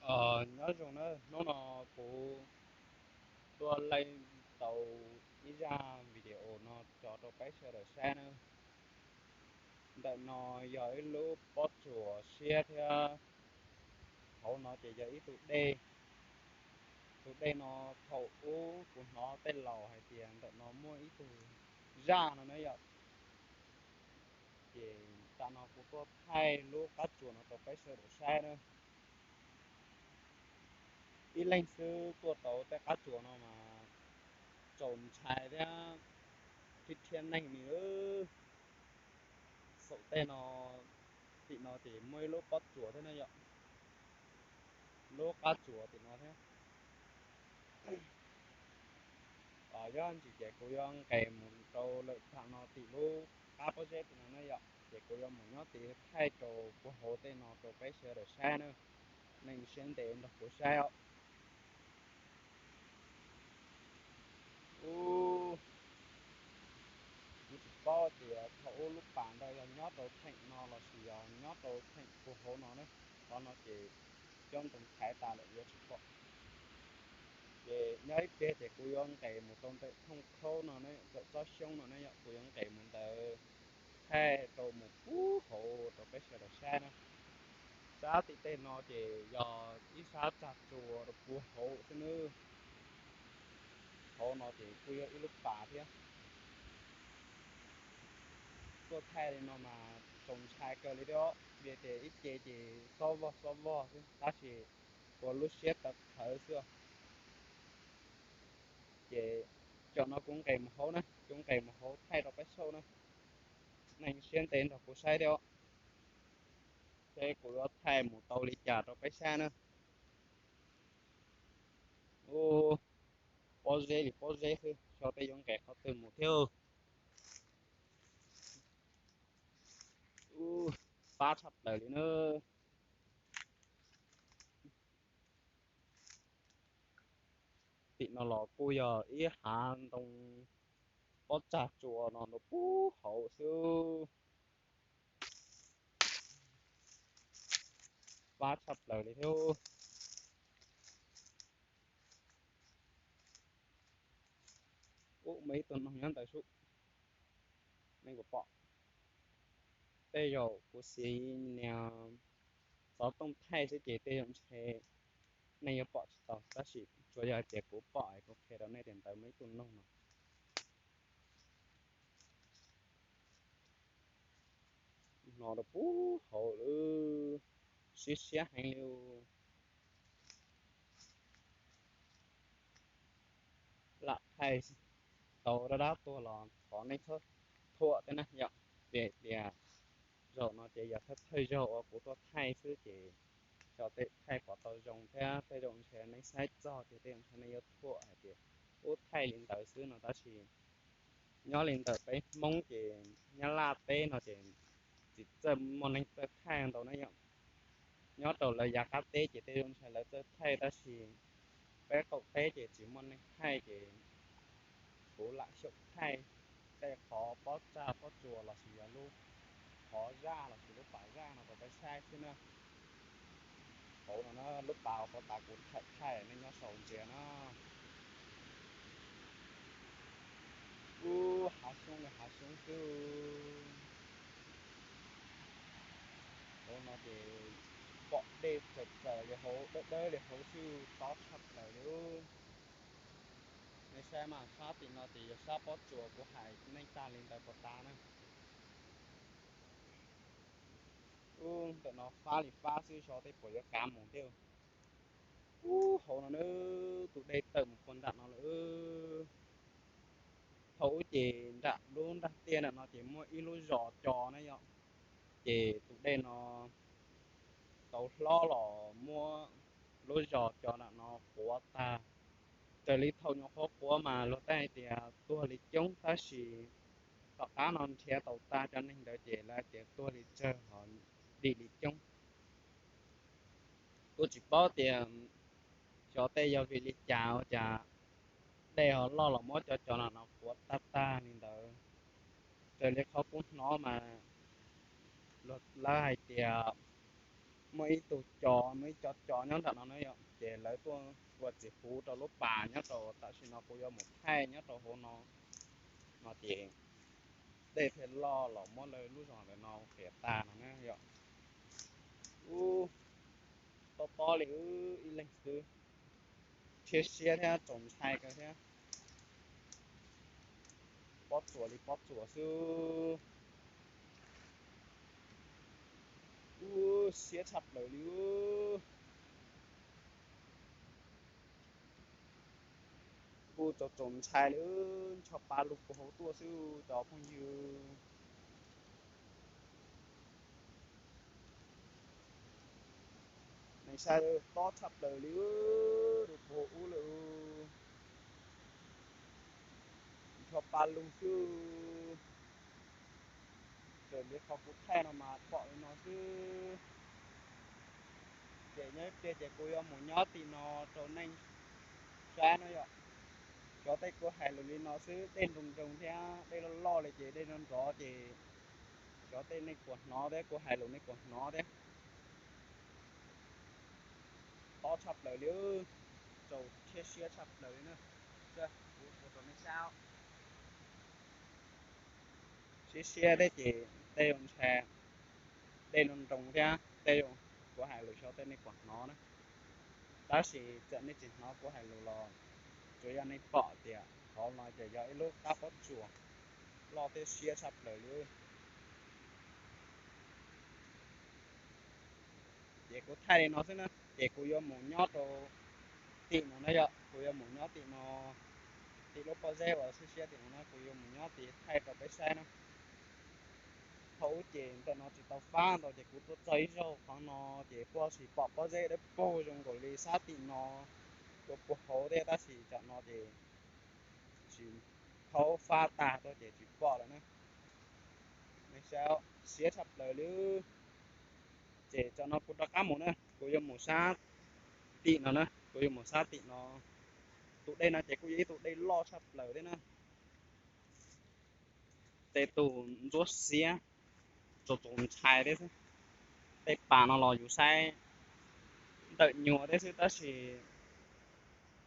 Os, nyob zoo na, hnub no kuv tuaj leej tau ib zaj video no tso rau peb sawv daws saib na. Ntawm no yog ib lub pob tsuas siab thiab hauv no ces yog ib tug dej. Tus dej no thaum ub kuv hnov tej laus hais tias ntawm no muaj ib tug zaj no na yom. Ces tam no kuv tuaj thaij lub qab tsuas no rau peb sawv daws saib na. Ib leeg xwb tuaj tau tej qab tsuas no mas txaus ntshai thiab rhiab rhiab neeg li. Saum tej no, tim no ces muaj ib lub pob tsuas thiab na yom, lub qab tsuas tim no thiab. Yog ntsis ces kuv yuav nqes mus rau lawm tam no tim lub qab pob zeb tim no na yom, ces kuv yuav mus nyob tid thaij rau puag hauv tej no rau peb sawv daws saib na. Neeg siab ntev nrog kuv saib os. Ub, kuv tsis paub tias thaum ub lub pas ntawd yog nyob rau theem no lossis yog nyob rau theem puag hauv no ne. Qhov no ces cov ntoo thaiv tas lawm yuav tsis pom. Ces nyob ib pliag ces kuv yuav nqes mus rau ntawm thooj khaub no ne, ntawm tsob xyoob no ne yom, kuv yuav nqes mus ntawd thaij rau mus puag hauv rau peb sawv daws saib na. Sab tim tej no ces yog ib sab tsag tsuas rau puag hauv xwb nawb. Hauv no ces kuj yog ib lub pas thiab. Tuaj thaij li no mas txaus ntshai kawg li thiab, vim tias ib ce ces xob vog xob vog xwb tab sis ua lub siab tawv qhawv xwb. Ces tam no kuv nqes mus hauv na, kuv nqes mus hauv thaij rau peb saib na. Neeg siab ntev nrog kuv saib thiab, seb kuv yuav thaij mus tau li cas rau peb saib na. Ub, pob zeb li pob zeb xwb, xyov tej yuav nqes qhov twg mus thiab. Ub, fab tshaj plaws li na. Tim no los kuj yog ib hav ntoo pob tsag tsuas no nrov puag hauv xwb. Fab tshaj plaws li thiab. Ub, muaj ib tug noog nyob ntawd sub, nej puas pom? Tej zaum kuv siv niag xov tooj thaij xwb ces tej zaum ntshe nej yuav pom tsis tau, tab sis tsuas yog hais tias kuv pom es kuv qhia rau nej tias ntawd muaj ib tug noog no. No rau puag hauv lawm, siab siab heev li. Lam thaij tau dab dab tuag los thov nej txhob thuam thiab na yom, vim tias zaum no ces yog thawj thawj zaug uas kuv tuaj thaij xwb ces xyov tej thaij puas tau zoo thiab, tej zaum ntshe nej saib txog ces tej zaum ntshe nej yuav thuam hais tias ub thaij li ntawd xwb no, tab sis nyob li ntawm peb Hmoob ces Nyab Laj teb no ces tsis txawj muaj neeg txawj thaij ntau na yom. Nyob rau lawv yav qab teb ces tej zaum ntshe lawv txawj thaij tab sis peb qaum teb ces tsis muaj neeg thaij ces kuv lam xyaum thaij tej qhov pob tsag pob tsuas lossis yog lub qhov zaj lossis lub pas zaj no rau peb saib xwb na. Hauv no na, lub pas uas puag ta kuv thaij thaij nej nyob saum ntsia na. Ub, hav xyoob li hav xyoob xwb. Hauv no ces pom dej txawm txawm li hauv, dawb dawb li hauv xwb, tob tshaj plaws li. Nej saib mas, sab tim no ces yog sab pob tsuas kuv hais nej tag li ntawd puag ta na. Ub, ntawm no fab li fab xwb, xyov tej puas yuav kav mus thiab. Ub, hauv no na, tus dej tawm mus puag nram no lawm. Thaum ub ces nram lub nrag tiaj nram no ces muaj ib lub zos cos na yom, ces tus dej no tau hlob los muab lub zos cos nram no quav tag. Raws li thaum nyuam qhuav quav mas luag tej hais tias tuag li coob, tab sis tom qab no nrhiav tau tag cov neeg ntawd ces lawv hais tias tuag li tsawg ho dim li coob. Kuj tsis paub tias xyov tej yog vim li cas ua cas dej ho loj los muab cov cos nram no quav tag tag li ntawd. Raws li qhov kuv hnov mas lawv hais tias Muaj ib tug cov, muaj ib co cov nyob nram no na yom, ces lawv tuaj ua txiv huv rau lub pas nyob rau tam sim no kuv yuav mus thaij nyob rau hauv no, no ces dej thiaj loj los muab lawv lub zos ntawm no qias tag no na yom. Ub, tob tob li ib leeg xwb, thiab siab thiab txaus ntshai kawg thiab. Pob tsuas li pob tsuas xwb. Ub, siab tshaj plaws li. Kuj txaus txaus ntshai li, ncho pa lug puag hauv tuaj xwb cov phooj ywg. Neeg saib, tob tshaj plaws li, lug puag hauv ub lawm. Ncho pa lug xwb. Raws li qhov kuv thaij no mas pom li no xwb. Ces nyob ib pliag ces kuv yuav mus nyob tim no rau nej saib no yom. Xyov tej kuv hais lus li no xwb, dej nroo nroo thiab dej loj loj li ces dej nrov nrov ces xyov tej nej puas hnov thiab, kuv hais lus nej puas hnov thiab. Tob tshaj plaws li, txaus thiab siab tshaj plaws li na. Kuv ua rau nej saib. Siab siab thiab ces tej zaum ntshai dej nroo nroo thiab tej zaum kuv hais lus xyov tej nej puas hnov na. Tab sis txawm nej tsis hnov kuv hais lus los tsuas yog nej pom tias hauv no ces yog ib lub qab pob tsuas loj thiab siab tshaj plaws li. Ces kuv thaij li no xwb na, ces kuv yuav mus nyob rau tim no na yom, kuv yuav mus nyob tim no, tim lub pob zeb uas siab siab tim no na, kuv yuav mus nyob tim thaij rau peb saib na. Thaum ub ces ntawm no tsis tau fab ntau ces kuv tuaj txog ib zaug qhov no ces puag tsis pom pob zeb dawb paug zoo nkaus li sab tim no, ua puag hauv thiab tab sis tam no ces tsis thaub fab tag tuaj ces tsis pom lawm na. Siab tshaj plaws li. Ces tam no kuv rov qab mus na, kuv yuav mus sab tim no na, kuv yuav mus sab tim no. Tus dej no ces kuj yog ib tug dej loj tshaj plaws thiab na. Tej tug ntsuab xiab, txaus txaus ntshai thiab xwb. Tej pas no los yus saib ntawm nyuag thiab xwb tab sis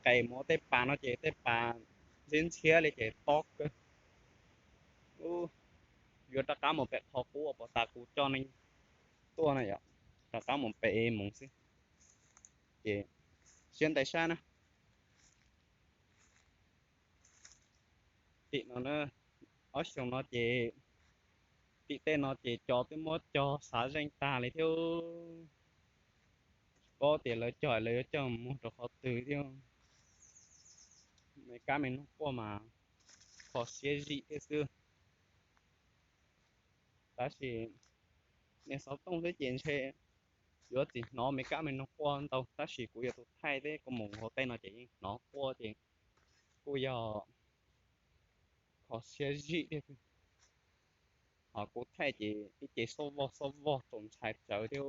qes mus tej pas no ces tej pas ntxhiab ntxhiab li ces tob kawg. Yuav rov qab mus pem qhov qub uas puag ta kuv coj nej tuaj na yom, rov qab mus pem mus xwb. Ces siab ntev saib na. Tim no na, ob xyoos no ces tim tej no ces cov twb muab cog xav zeej tag li thiab. Tsis paub tias lawv cog lawv yuav cog mus rau qhov twg thiab. Me kab me noog quaj mas kho siab zim thiab xwb. Tab sis niag xov tooj xwb ces ntshe yuav tsis hnov me kab me noog quaj ntau tab sis kuv yog tus thaij thiab kuv mus hauv tej no ces yeej hnov quaj ces kuj yog kho siab zim thiab xwb. Ho kuv thaij ces ib ce xob vog xob vog txaus ntshai tsawv thiab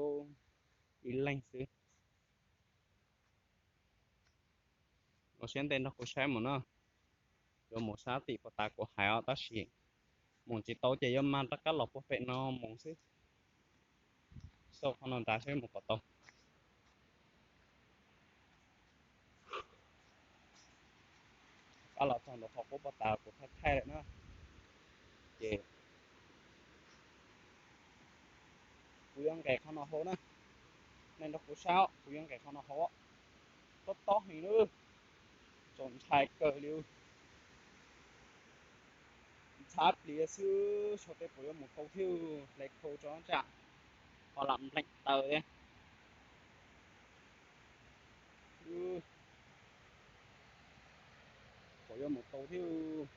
ib leeg xwb. Ua siab ntev nrog kuv saib mus na. Yuav mus sab tim puag ta kuv hais os tab sis mus tsis tau ces yuav mag rov qab los puag pem no mus xwb. Xauj qhov no nrad seb mus puas tau. Rov qab los txog ntawm qhov qub puag ta kuv thaij thaij lawm na. Ces kuv yuav nqes qhov no hauv na. Nej nrog kuv saib, kuv yuav nqes qhov no hauv. Tob tob heev lawm, txaus ntshai kawg li. Ntxhab pliav xwb, xyov tej puas yuav mus tau thiab, hle khau tso tsam ho lam npleem taws thiab. Puas yuav mus tau thiab.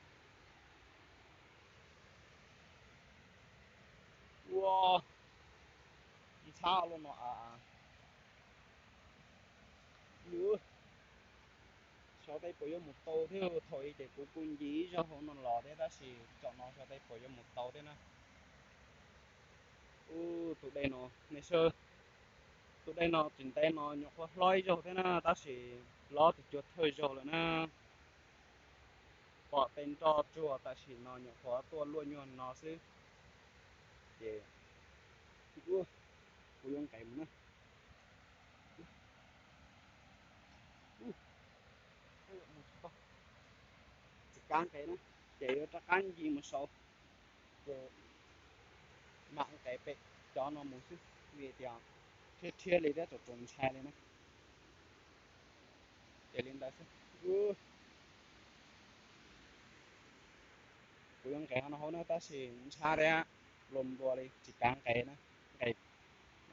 Ua, ntxhab loj no a. Xyov tej puas yuav mus tau thiab, thaum ub ces kuv kuj nce ib zaug hauv no los thiab tab sis tam no xyov tej puas yuav mus tau thiab na. Ub, tus dej no, nej saib, tus dej no tsis ntev no nyuam qhuav hlob ib zaug thiab na tab sis hlob tsis cuag thawj zaug lawm na. Pom tej nroj tsuag tam sim no nyuam qhuav tuaj luaj nyuag no xwb. Ces kuv yuav nqes mus na. kav nqes na, ces yuav rov qab nce mus saud, ces mam nqes pem cov no mus xwb, vim tias rhiab rhiab li thiab tsaus tsaus ntshai li na. Ces li ntawd xwb, kuv yuav nqes no hauv na tab sis ntshai thiab, nplua nplua li tsis kav nqes na. Nqes,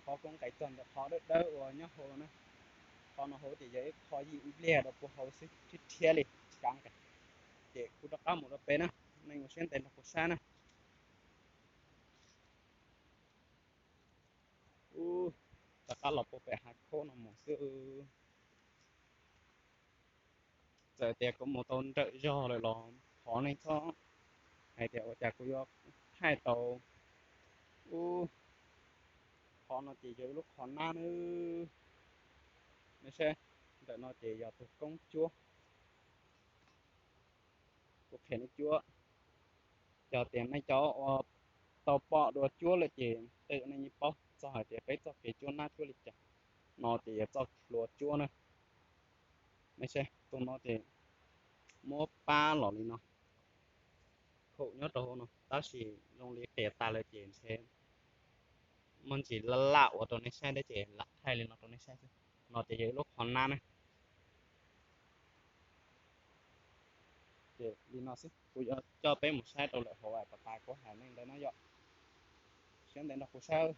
qhov kuv nqes txog ntawm qhov dawb dawb uas nyob hauv na, qhov no hauv ces yog ib qho yim npliag rau puag hauv xwb, rhiab rhiab li tsis kav nqes. Ces kuv rov qab mus rau pem na, nej ua siab ntev nrog kuv saib na. Ub, rov qab los puag pem hav khaub no mus xwb. Txawm tias kuv mus tau nrawm zog lawm los thov nej txhob hais tias ua cas kuv yuav thaij tau. Ub, qhov no ces yog ib lub qhov nab nawb. Nej saib, ntawm no ces yog tus koob cuab. Kuv qhia nej cuab, yog tias nej cov uas tau pom dua cuab lawm ces tej zaum nej yeej paub txog hais tias peb txoj kev cuab nab cuab li cas. No ces yog txoj hlua cuab na. Nej saib tus no ces muab pab los li no, khaum nyob rau hauv no tab sis zoo li qias tas lawm ces ntshe muaj ntsis laj laj ua rau nej saib thiab ces lam thaij li no rau nej saib xwb. No ces yog ib lub qhov nab na. Ces li no xwb, kuv yuav coj peb mus saib rau lawm hauv pas tas kuv hais nej ntawd na yom. Siab ntev nrog kuv saib.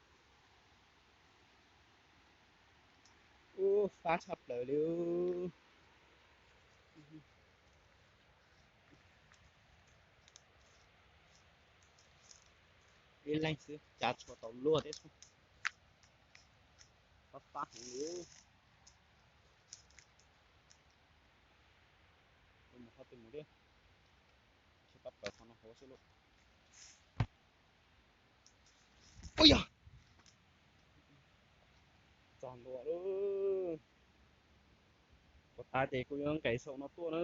Ub, fab tshaj plaws li. Ib leeg xwb cav tshua tau luaj thiab. Fab fab heev li. Mus qhov twg mus li, tsis pab plaws qhov no hauv xwb lauj. Ua yog txog ntua lawm. Puag ta ces kuv yuav nqes saum no tuaj na,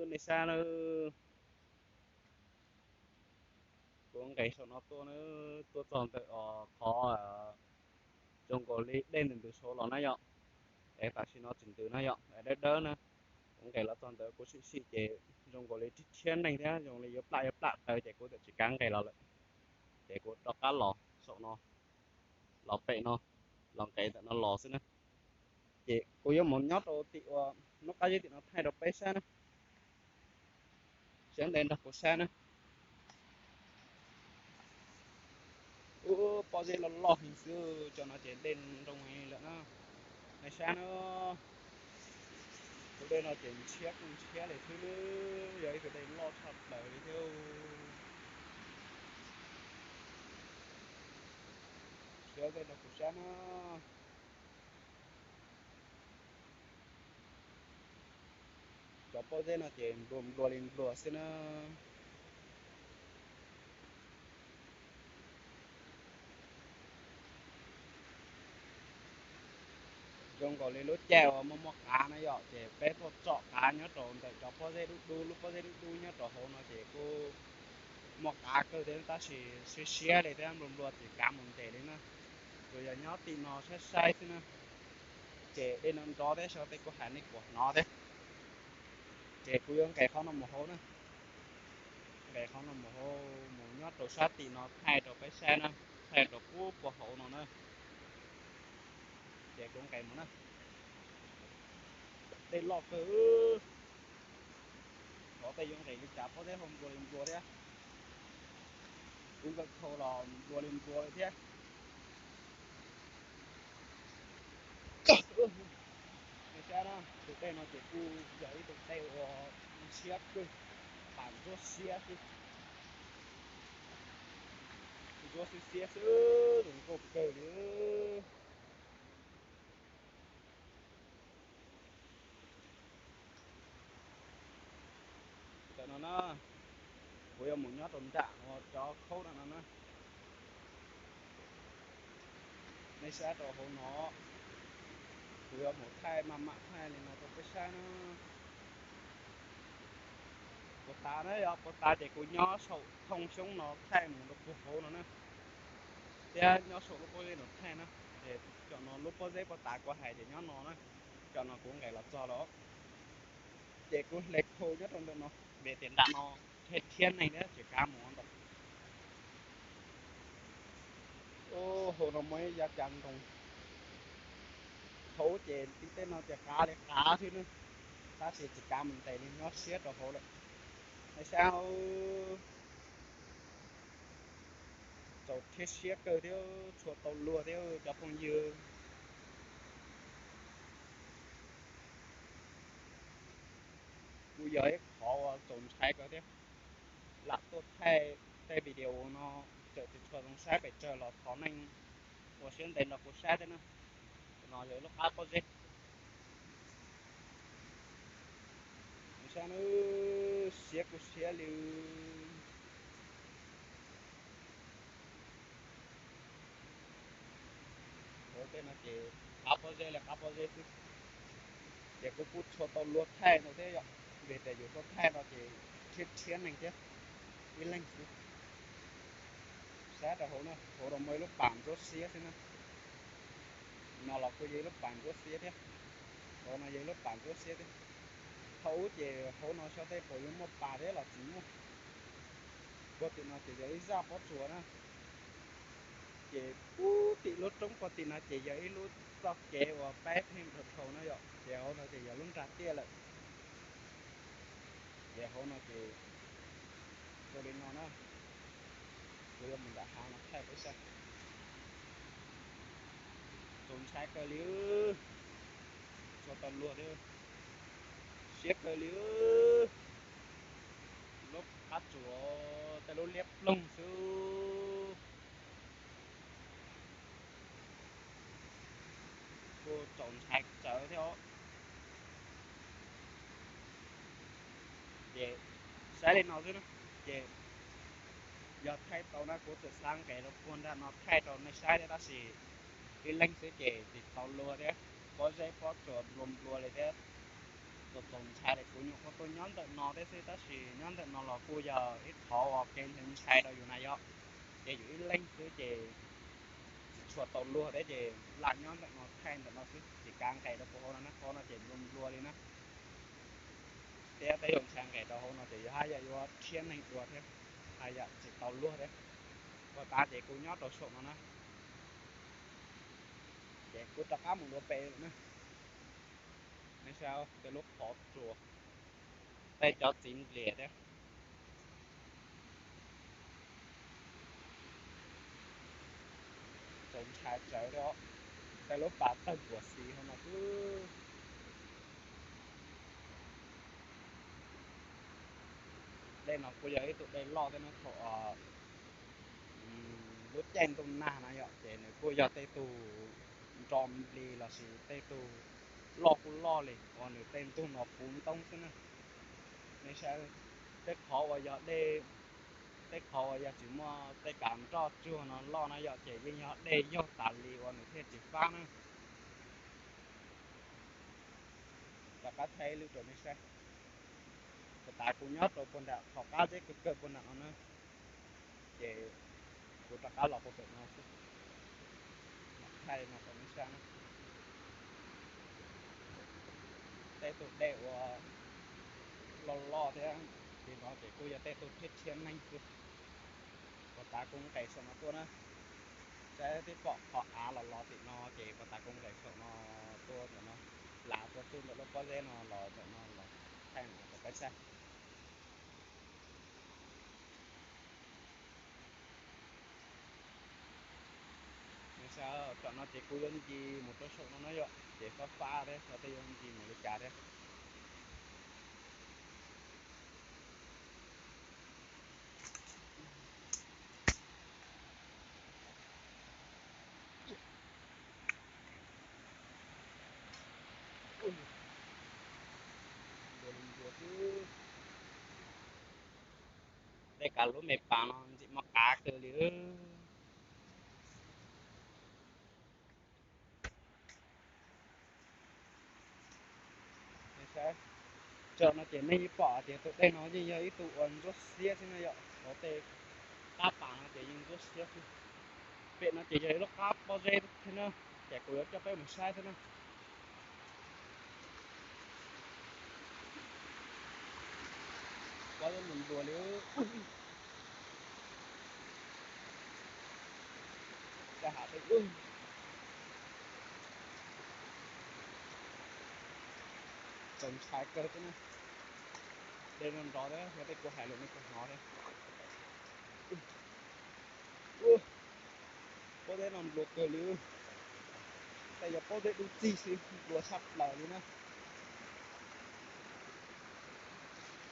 nej saib na. Kuv nqes saum no tuaj na, tuaj txog ntawm os qhov zoo nkaus li dej ntws ntws saud los na yom. Es tam sim no tsis ntws na yom, es dawb dawb na. Kuv nqes los txog ntawd kuv sim sim ces zoo nkaus li rhiab rhiab neeg thiab zoo li yuav plam yuav plam taw ces kuv txawm tsis kav nqes los lawm. Ces kuv rov qab los saum no, los pem no, los nqes ntawm no los xwb na. Ces kuv yuav mus nyob rau tim uas lub qab zeb tim no thaij rau peb saib na. Siab ntev nrog kuv saib na. Ub, pob zeb loj loj heev xwb, cov no ces dej nroo heev lawm na. Nej saib na, tus dej no ces ntshiab kuj ntshiab li xwb, yog ib tug dej loj tshaj plaws li thiab. Siab ntev nrog kuv saib na. Cov pob zeb no ces nplua nplua li nplua xwb na. Zoo nkaus li lub caij uas muaj muaj qav na yom, ces peb tuaj tsom qav nyob rau ntawm cov pob zeb dub dub, lub pob zeb dub dub nyob rau hauv no ces kuj muaj qav kawg thiab tab sis siab siab li thiab nplua nplua ces kav mus ntes li na. Tsuas yog nyob tim no saib saib xwb na. Ces dej no nrov thiab, sau tej kuv hais nej puas hnov thiab. Ces kuv yuav nqes qhov no mus hauv na. Nqes qhov no mus hauv, mus nyob rau sab tim no thaij rau peb saib na, thaij rau puag puag hauv no na. Ces kuv nqes mus na. Dej loj kawg. Xyov tej yuav nqes li cas, pob zeb ho nplua li nplua thiab. Kuv nkaus khau los nplua li nplua li thiab. Nej saib na, tus dej no ces kuj yog ib tug dej uas ntshiab kawg, pam ntsuab xiab xwb. Ntsuab xiab xiab xwb, zoo nkauj kawg li. Ntawm no na, kuv yuav mus nyob rau nram no cov khaub no no na. Nej saib rau hauv no, kuv yuav mus thaij maj mam thaij li no rau peb saib na. Puag ta na, yog puag ta ces kuv nyob saum thooj xyoob no thaij mus rau puag hauv no na. Thiab nyob saum lub pob zeb no thaij na. Ces cov no lub pob zeb puag ta kuv hais ces nyob no na. Cov no kuv nqes los txog lawm. Ces kuv hle khau nyob rau ntawm no. Vim tias nram no rhiab rhiab neeg thiab tsis kav mus ntau. Hauv no muaj ib yav cav nkoos. Thaum ub ces ntiv tej no ces qav li qav xwb na, tab sis tsis kav mus ntes li, nyob siab rau hauv lawm. Nej saib, txaus rhiab siab kawg thiab tshua tau luag thiab cov phooj ywg. Kuj yog ib qhov uas txaus ntshai kawg thiab. Lam tuaj thaij tej video no, txawm tsis tshua zoo saib pes tsawg los thov nej ua siab ntev nrog kuv saib thiab na. Tus no yog ib lub qab pob zeb. Saib na, siab kuj siab li. Ua tej no ces qab pob zeb li qab pob zeb xwb. Ces kuj kuj tshua tau luag thaij no thiab yom, vim tias yus tuaj thaij no ces rhiab rhiab neeg thiab, ib leeg xwb. Saib rau hauv no, hauv no muaj ib lub pas ntsuab xiab xwb na. No los kuj yog ib lub pas ntsuab xiab thiab. Hauv no yog ib lub pas ntsuab xiab thiab. Thaum ub ces hauv no xyov tej puas yuav muaj pas thiab los tsis muaj. Puag tim no ces yog ib zaj pob tsuas na. Ces puag tim lub roob puag tim no ces yog ib lub txoj kev uas peb pheej dhau dhau na yom, ces hauv no ces yog lub nrag tiaj lawm. Ces hauv no ces zoo li no na. Kuv yuav mus nram hav no thaij peb saib. Txaus ntshai kawg li, tshua tau luag thiab, siab kawg li. Lub qab tsuas tej lub liab ploog xwb. Kuj txaus ntshai tsawv thiab os. Ces saib li no xwb na, ces yog thaij tau na kuv txawm xa nqes rau puag nram no thaij rau nej saib thiab tab sis ib leeg xwb ces tsis tau luag thiab. Pob zeb pob tsuas nplua nplua li thiab. Txaus txaus ntshai li, kuv nyuam qhuav tuaj nyob ntawm no thiab xwb tab sis nyob ntawm no los kuj yog ib qhov uas kev ntshai ntshai rau yus na yom. Ces yus ib leeg xwb ces tsis tshua tau luag thiab ces lam nyob ntawm no thaij ntawm no xwb tsis kav nqes rau puag hauv no na, hauv no ces nplua nplua li na. Thiab tej zaum ntshai nqes rau hauv no ces yog haj yam yuav rhiab neeg dua thiab, haj yam tsis tau luag thiab. Ua tas ces kuv nyob rau saum no na, ces kuv rov qab mus dua pem lawm na. Nej saib tej lub qhov tsua, tej cov txiv nplias thiab. Txaus ntshai tsawv thiab, tej lub pas tawg nkuas xis hauv no xwb. Dej no kuj yog ib tug dej loj thiab na, thaum lub caij ntuj nag na yom, ces nws kuj yog tej tug nro nplis lossis tej tug loj kuj loj li uas nws tej ntug no puv ntoob xwb na. Nej saib, tej qhov uas yog dej, tej qhov uas yog tsis muaj tej kav nroj tsuag no loj na yom, ces yeej yog dej yaug tas li uas nws thiaj tsis fab na. Rov qab thaij ib lub rau nej saib. Puag ta kuv nyob rau puag nram qhov qab zeb kawg kawg puag nram no na, ces kuv rov qab los puag pem no xwb. Thaij no rau nej saib na. Tej tug dej uas loj loj thiab li no ces kuj yog tej tug rhiab rhiab neeg xwb. Puag ta kuv nqes saum no tuaj na, saib twb pom qhov av los los tim no ces puag ta kuv nqes saum no tuaj ntawm no, lav tuaj txug ntawm lub pob zeb no los ntawm no los thaij ntawm no rau peb saib. Nej saib, tam no ces kuv yuav ncig mus rau saum no na yom, ces fab fab thiab xyov tej yuav ncig mus li cas thiab. Tej kav lub me pas no ntxim muaj qav kawg li. Tam no ces nej yeej pom tias tus dej no yeej yog ib tug uas ntsuab xiab xwb na yom, cov tej qab pas no ces yeej ntsuab xiab xwb. Pem no ces yog ib lub qab pob zeb thiab na, ces kuv yuav coj peb mus saib thiab na. Nplua nplua li. Caj hav peb, txaus ntshai kawg thiab na. Dej no nrov thiab, yog tej kuv hais lus nej puas hnov thiab. Pob zeb no nplua kawg li, tej yog pob zeb dub txig xwb, nplua tshaj plaws li na.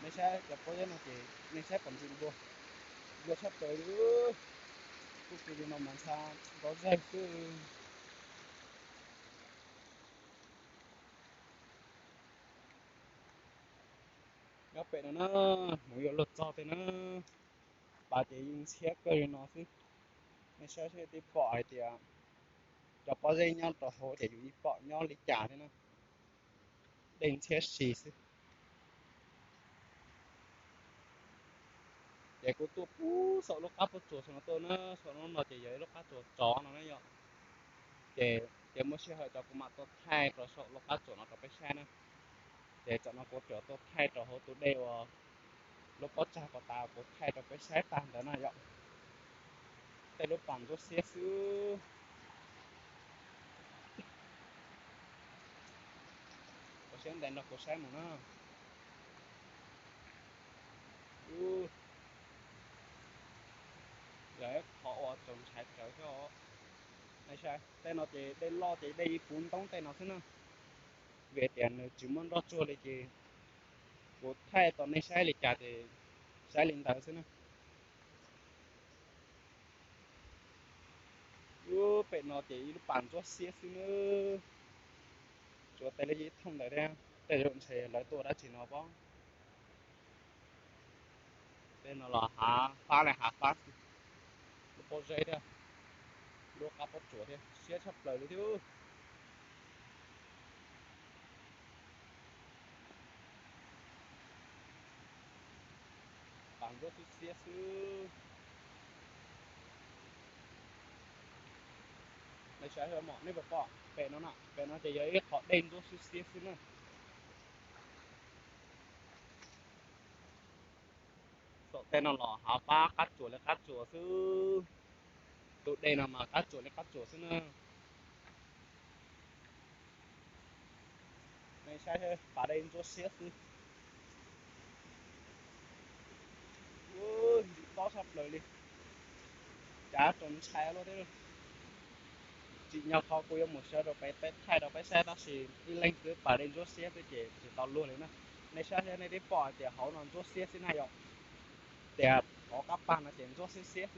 Nej saib cov pob zeb no ces nej saib pom ntsis nplua, nplua tshaj plaws li. Kuj kiag li no mas ntshai nrov zawg xwb. Nyob pem no na, mus yuav luag txog tej na, pas ces yeej ntxhiab kawg li no xwb. Nej saib seb twb pom hais tias cov pob zeb nyob rau hauv ces yus yeej pom nyob li cas thiab na. Dej ntxhiab si xwb. Ces kuv tuaj puag saum lub qab pob tsuas saum no tuaj na, saum no no ces yog ib lub qab tsuas tsov no na yom. Ces, ces muaj sij hawm ces kuv mam tuaj thaij rau saum lub qab tsuas no rau peb saib na. Ces tam no kuv tsuas tuaj thaij rau hauv tus dej uas lub pob tsag ko tas kuv thaij rau peb saib tag ntawd na yom. Tej lub pas ntsuab xiab xwb. Ua siab ntev nrog kuv saib mus na. Yog ib qhov uas txaus ntshai tsawv thiab os. Nej saib tej no ces dej loj ces dej ib puv ntoob tej no xwb na. Vim tias nws tsis muaj nroj tsuag li ces kuv thaij tau nej saib li cas ces saib li ntawd xwb na. Ub, pem no ces ib lub pas ntsuab xiab xwb nawb. Tsuas tes li ib thooj ntawd thiab, tej zaum ntshe lawv tuaj dab tsi no pob. Tej no los hav fab li hav fab xwb. Lub pob zeb thiab, lub qab pob tsuas thiab, siab tshaj plaws li thiab. Pas ntsuab xwb xiab xwb. Nej saib mom nej puas pom pem no na, pem no ces yog ib qhov dej ntsuab xwb xiab xwb na. Saum tej no los hav fab qab tsuas li qab tsuas xwb. Tus dej no mas qab tsuas li qab tsuas xwb na. Nej saib, pas dej ntsuab xiab xwb. Ntxim tob tshaj plaws li. Cav txaus ntshai luaj thiab. Tsim nyog qhov kuv yuav mus sawv rau pem teb thaij rau peb saib tab sis ib leeg xwb pas dej ntsuab xiab xwb ces tsis tau luag li na. Nej saib thiab nej twb pom hais tias hauv no ntsuab xiab xwb na yom. Tias hauv qab pas no ces ntsuab xiab xiab xwb.